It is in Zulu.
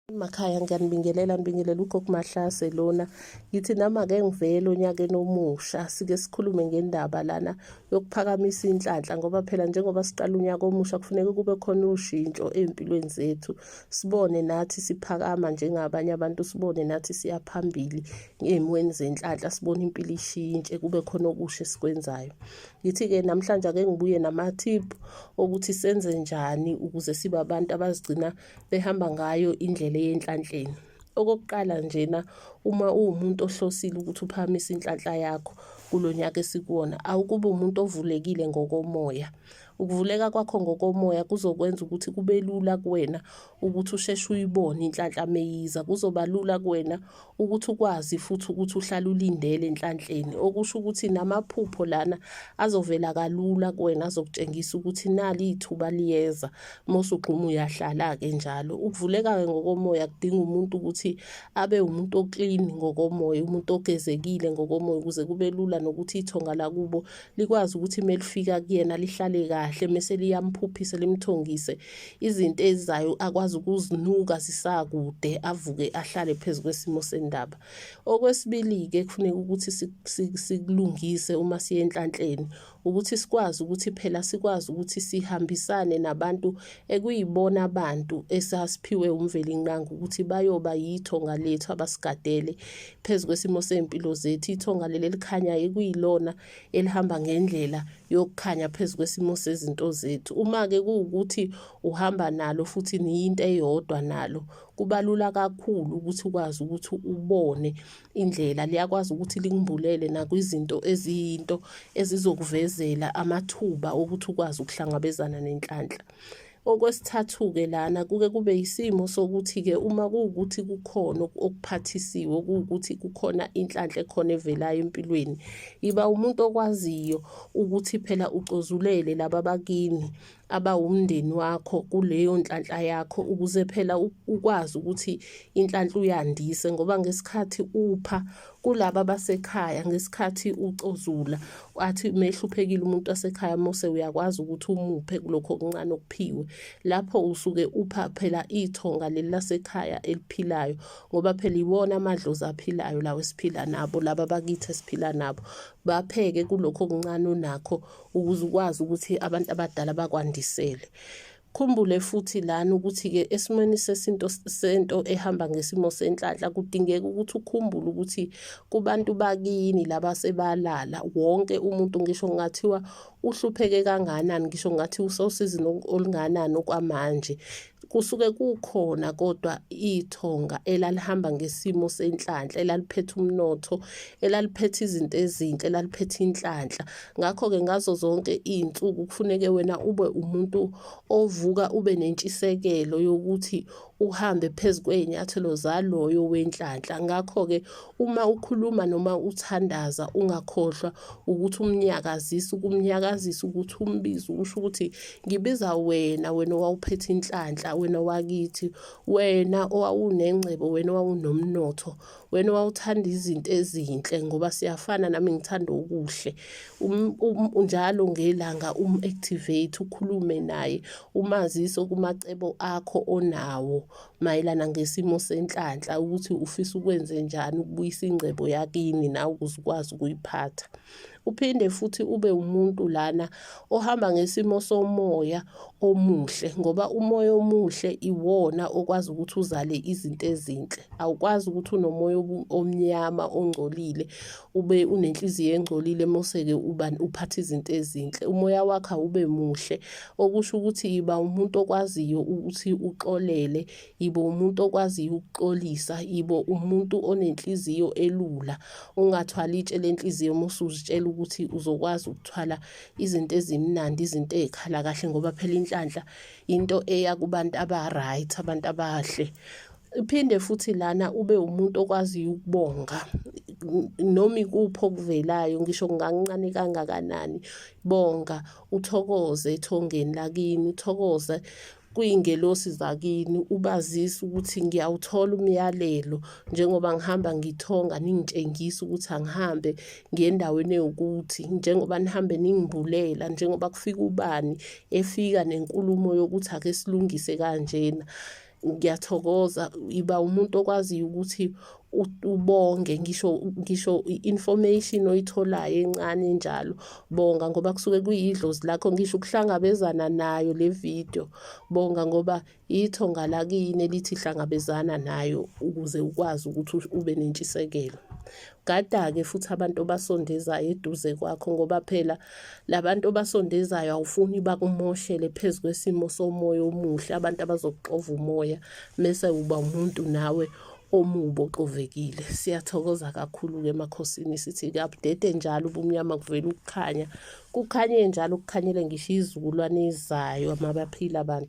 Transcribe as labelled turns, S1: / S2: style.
S1: Makhaya ngiyanibingelela ngibingelela uGogo Mahlase lona. Ngithi nami ake ngivele onyakeni omusha sike sikhulume ngendaba lana yokuphakamisa inhlanhla ngoba phela njengoba siqala unyaka omusha kufuneka kube khona ushintsho ey'mpilweni zethu. Sibone nathi siphakama njengabanye abantu, sibone nathi siya phambili ey'mweni zenhlanhla, sibone impilo ishintshe kube khona okusha esikwenzayo. Ngithi-ke namhlanje ake ngibuye nama-tip okuthi senze njani ukuze sibe abantu abazigcina behamba ngayo indlela eyenhlanhleni. Okokuqala njena uma uwumuntu ohlosile ukuthi uphakamise inhlanhla yakho kulo nyaka esikuwona, awukube umuntu ovulekile ngokomoya. Ukuvuleka kwakho ngokomoya kuzokwenza ukuthi kube lula kuwena ukuthi usheshe uyibone inhlanhla meyiza. Kuzoba lula kuwena ukuthi ukwazi futhi ukuthi uhlale ulindele enhlanhleni. Okusho ukuthi namaphupho lana azovela kalula kuwena azokutshengisa ukuthi nali ithuba liyeza. Mosugxuma uyahlala-ke njalo. Ukuvuleka-ke ngokomoya kudinga umuntu ukuthi abe umuntu oklini ngokomoya, umuntu ogezekile ngokomoya ukuze kube lula nokuthi ithonga lakubo likwazi ukuthi melifika kuyena lihlale kahle mese liyamphuphisa limthongise izinto ezizayo akwazi ukuzinuka zisakude avuke ahlale phezu kwesimo sendaba. Okwesibili-ke kufuneka ukuthi sikulungise uma siye enhlanhleni ukuthi sikwazi ukuthi phela sikwazi ukuthi sihambisane nabantu ekuyibona abantu esasiphiwe uMvelinqangi ukuthi bayoba yithonga lethu abasigadele phezu kwesimo sey'mpilo zethu. Ithonga leli elikhanyayo ekuyilona elihamba ngendlela yokukhanya phezu kwesimo sezinto zethu. Uma-ke kuwukuthi uhamba nalo futhi niyinto eyodwa nalo, kuba lula kakhulu ukuthi ukwazi ukuthi ubone indlela. Liyakwazi ukuthi likumbulele nakwizinto eziyinto ezizokuvezela amathuba okuthi ukwazi ukuhlangabezana nenhlanhla. Okwesithathu-ke lana kuke kube yisimo sokuthi-ke uma kuwukuthi kukhona okuphathisiwe, kuwukuthi kukhona inhlanhla ekhona evelayo empilweni, iba umuntu okwaziyo ukuthi phela ucozulele laba bakini abawumndeni wakho kuleyo nhlanhla yakho ukuze phela ukwazi ukuthi inhlanhla uyandise ngoba ngesikhathi upha kulaba basekhaya ngesikhathi ucozula athi mehluphekile umuntu wasekhaya mose uyakwazi ukuthi umuphe kulokho okuncane okuphiwe lapho usuke upha phela ithonga leli lasekhaya eliphilayo ngoba phela iwona amadlozi aphilayo lawo esiphila nabo laba bakithi esiphila nabo bapheke kulokho okuncane onakho ukuze ukwazi ukuthi abantu abadala bakwandisele. Khumbule futhi lana ukuthi-ke esimweni sesinto sento ehamba ngesimo senhlanhla kudingeka ukuthi ukhumbule ukuthi kubantu bakini laba sebalala wonke umuntu ngisho kungathiwa uhlupheke kangakanani ngisho kungathiwa usosizini olungakanani okwamanje kusuke kukhona kodwa ithonga elalihamba ngesimo senhlanhla elaliphethe umnotho elaliphethe izinto ezinhle elaliphethe inhlanhla. Ngakho-ke ngazo zonke iy'nsuku kufuneke wena ube umuntu ovuka ube nentshisekelo yokuthi uhambe phezu kwey'nyathelo zaloyo wenhlanhla. Ngakho-ke uma ukhuluma noma uthandaza ungakhohlwa ukuthi umnyakazise, ukumnyakazisa ukuthi umbize usho ukuthi ngibiza wena, wena owawuphethe inhlanhla, wena wakithi, wena owawunengcebo, wena owawunomnotho. Wena owawuthanda izinto ezinhle ngoba siyafana nami ngithanda okuhle. Njalo ngelanga um-activate ukhulume naye umazise kumacebo akho onawo mayelana ngesimo senhlanhla ukuthi ufisa ukwenze njani ukubuyisa ingcebo yakini nawe ukuze ukwazi ukuyiphatha. Uphinde futhi ube umuntu lana ohamba ngesimo somoya omuhle ngoba umoya omuhle iwona okwazi ukuthi uzale izinto ezinhle. Awukwazi ukuthi unomoya omnyama ongcolile ube unenhliziyo engcolile mose-ke uba uphatha izinto ezinhle. Umoya wakho awube muhle okusho ukuthi yiba umuntu okwaziyo ukuthi uxolele Yibo umuntu okwaziyo ukuxolisa, yibo umuntu onenhliziyo elula. Ungathwali itshe lenhliziyo uma usuzitshela ukuthi uzokwazi ukuthwala izinto ezimnandi, izinto ey'khala kahle ngoba phela inhlanhla into eya kubantu aba-right, abantu abahle. Uphinde futhi lana ube umuntu okwaziyo ukubonga noma ikuphi okuvelayo ngisho kungakuncane kangakanani, bonga uthokoze ethongeni lakini, uthokoze kuyingelosi zakini ubazise ukuthi ngiyawuthola umyalelo njengoba ngihamba ngithonga ningitshengisa ukuthi angihambe ngiye endaweni ewukuthi njengoba nihambe ningimbulela njengoba kufika ubani efika nenkulumo yokuthi ake silungise kanjena. Ngiyathokoza, iba umuntu okwaziyo ukuthi ubonge ngisho ngisho i-information oyitholayo encane njalo bonga ngoba kusuke kuyidlozi lakho ngisho ukuhlangabezana nayo le video bonga ngoba ithonga lakini elithi hlangabezana nayo ukuze ukwazi ukuthi ube nentshisekelo. Gada-ke futhi abantu obasondezayo eduze kwakho ngoba phela labantu obasondezayo awufuni bakumoshele phezu kwesimo somoya omuhle abantu abazokuxova umoya mese uba umuntu nawe omubi oxovekile. Siyathokoza kakhulu-ke emakhosini sithi-ke abudede njalo ubumnyama kuvela ukukhanya kukhanye njalo kukhanyele ngisho izizukulwane ezizayo mabaphila abantu.